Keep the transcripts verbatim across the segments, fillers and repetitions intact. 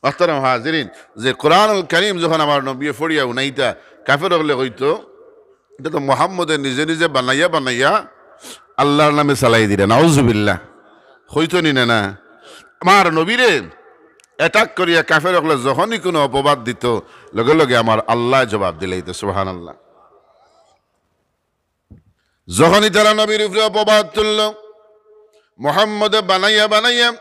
মোহতারাম হাজিরিন, যে কোরআনুল করিম যখন আমার নবী পড়িয়া হুনাইতা, কাফের অকলে কইতো, "ইটা তো মোহাম্মদে নিজে নিজে বানাইয়া বানাইয়া আল্লার নামে চালাই দিরা।" নাউজুবিল্লাহ। কইতো নি না, না? আমার নবীরে attack করিয়া কাফের অকলে যখনই কুনু অপবাদ দিতো, লগে লগে আমার আল্লায় জবাব দিলাইতো। সুবহানাল্লাহ। যখনই তারা নবীর উপরে অপবাদ তুললো, মোহাম্মদে বানাইয়া বানাইয়া,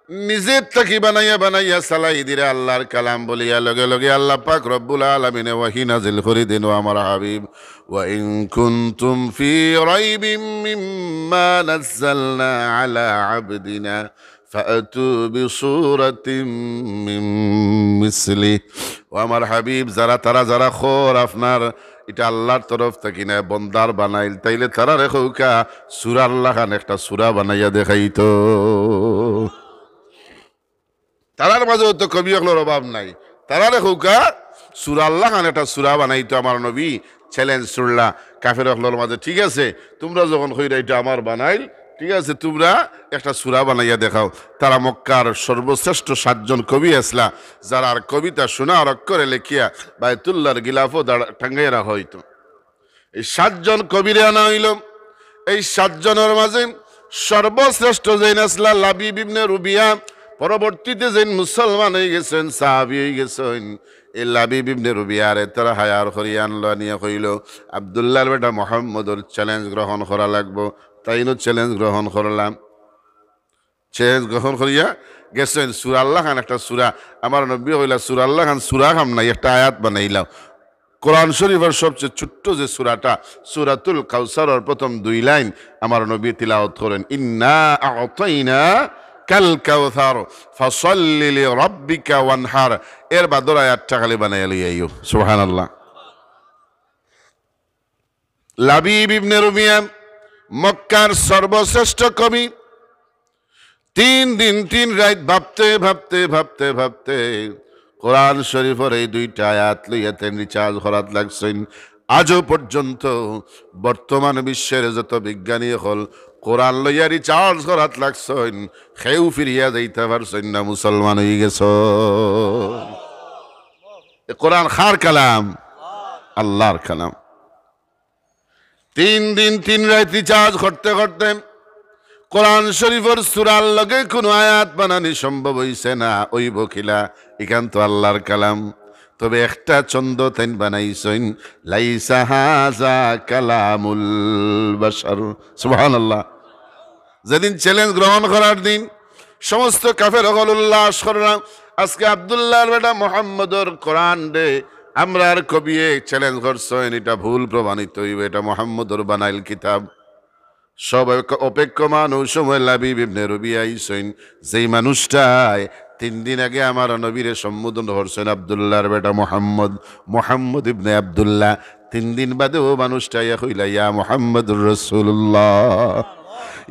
নিজের থাকি বানাইয়া বানাইয়া চালাই দিরা আল্লার কালাম বলিয়া, লগে লগে আল্লাহ পাক রব্বুল আলামিনে ওহী নাজিল করি দেইন, "ও আমার হাবিব, ওয়া ইন কুনতুম ফি রাইবিম মিম্মা নাজ্জালনা আলা আবদিনা ফাতু বিসূরাতিম মিন মিসলি।" ও আমার হাবিব, যারা, তারা যারা কর আপনার ইটা আল্লার তরফ থাকি না, বন্দার বানাইল, তাইলে তারারে কউক্কা সুরার লাখান একটা সুরা বানাইয়া দেখাইতো। তারার মাঝেও তো কবি অকলর অভাব নাই, তারারে কউক্কা সুরার লাখান একটা সুরা বানাইতো। আমার নবী challenge ছুড়লা কাফের অকলর মাঝে, "ঠিক আছে, তুমরা যখন কইরা ইটা আমার বানাইল, ঠিক আছে, তুমরা একটা সুরা বানাইয়া দেখাও।" তারা মক্কার সর্বশ্রেষ্ঠ সাতজন কবি আছলা, যারার কবিতা সোনার অক্ষরে লেখিয়া বায়তুল্লাহর গিলাফো দাঁড়া-, টাঙ্গাইয়া রাখা অইতো। এই সাতজন কবিরে আনা অইলো। এই সাতজনর মাঝে সর্বশ্রেষ্ঠ যেইন আছলা লাবিব ইবনে রুবিয়া, পরবর্তীতে যেইন মুসলমান অইগেছইন, সাহাবী অইগেছইন, এই লাবিব ইবনে রুবিয়ারে তারা hire করিয়া আনলো, আনিয়া কইলো, "আব্দুল্লাহর বেটা মোহাম্মদর challenge গ্রহণ করা লাগবো।" তাইনও challenge গ্রহণ করলাম। Challenge গ্রহণ করিয়া গেছইন, সুরার লাখান একটা সুরা। আমার নবীয়ে কইলা, "সুরার লাখান সুরা কাম নাই, একটা আয়াত বানাইলাও।" কোরআন শরীফর সবচেয়ে ছোট্ট যে সুরাটা, সূরাতুল কাউসারর প্রথম দুই লাইন আমার নবী তিলাওয়াত করেন, "ইন্না আ'তাইনাকাল কাউসার, ফাসাল্লি লিরাব্বিকা ওয়ানহার।" এর বাদর আয়াতটা খালি বানাইয়া লইয়া আইও। সুবহানাল্লাহ। লাবিব ইবনে রুবিয়া মক্কার সর্বশ্রেষ্ঠ কবি। তিন দিন তিন রাইত ভাবতে, ভাবতে, ভাবতে, ভাবতে কোরআন শরীফর এই দুইটা আয়াত লইয়া তাইন research করাত লাগছইন। আজও পর্যন্ত বর্তমান বিশ্বের যত বিজ্ঞানী অকল কোরআন লইয়া research করাত লাগছইন, কেউ ফিরিয়া যাইতা পারছইন না, মুসলমান অইগেছইন। এ কোরআন কার কালাম? আল্লার কালাম। তিন দিন তিন রাইত research করতে করতে কোরআন শরীফর সুরার লগে কুনু আয়াত বানানি সম্ভব অইছে না, অইবো কিলা? ইখান তো আল্লার কালাম। তবে একটা ছন্দ তাইন বানাইছইন, "লাইসা হাযা কালামুল বাশার।" সুবহানাল্লাহ। যেদিন challenge গ্রহণ করার দিন, সমস্ত কাফের অকল উল্লাস কররা, "আজকে আব্দুল্লাহর বেটা মোহাম্মদর কোরআনরে আমরার কবিয়ে challenge করছইন, ইটা ভুল প্রমাণিত অইবো, ইটা মোহাম্মদর বানাইল কিতাব।" সব এক-, অপেক্ষমান অউ সময় লাবিব ইবনে রুবিয়া আইছইন, যেই মানুষটায় তিন দিন আগে আমার নবীরে সম্বোধন করছইন আব্দুল্লাহর বেটা মোহাম্মদ, মোহাম্মদ ইবনে আব্দুল্লাহ। তিন দিন বাদে অউ মানুষটা আইয়া কইলা, "ইয়া মুহাম্মাদুর রাসূলুল্লাহ,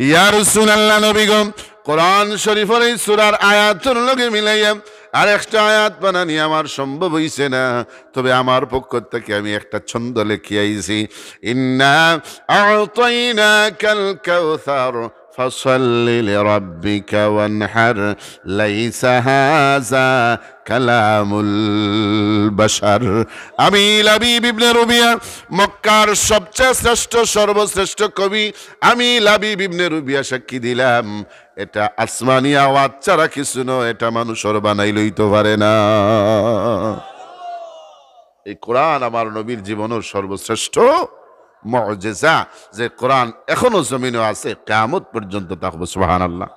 ইয়া রাসূলুল্লাহ নবী গো, কোরআন শরীফর এই সূরার আয়াতর লগে মিলাইয়া আরেকটা আয়াত বানানি আমার সম্ভব অইছে না, তবে আমার পক্ষ থাকি আমি একটা ছন্দ লেখিয়া আইছি, ইন্না আ'তাইনাকাল কাউসার।" "ফাসাল্লি লিরাব্বিকা ওয়ানহার, লাইসা হাযা কালামুল বাশার।" আমি লাবিব ইবনে রুবিয়া, মক্কার সবচেয়ে শ্রেষ্ঠ, সর্বশ্রেষ্ঠ কবি, আমি লাবিব ইবনে রুবিয়া সাক্ষী দিলাম, এটা আসমানি আওয়াজ ছাড়া কিছু নয়, এটা মানুষর বানাইল অইতো পারে না। এই কোরআন আমার নবীর জীবনর সর্বশ্রেষ্ঠ মুজিজা, যে কোরআন এখনো জমিনো আছে, কিয়ামত পর্যন্ত থাকবো। সুবহানাল্লাহ।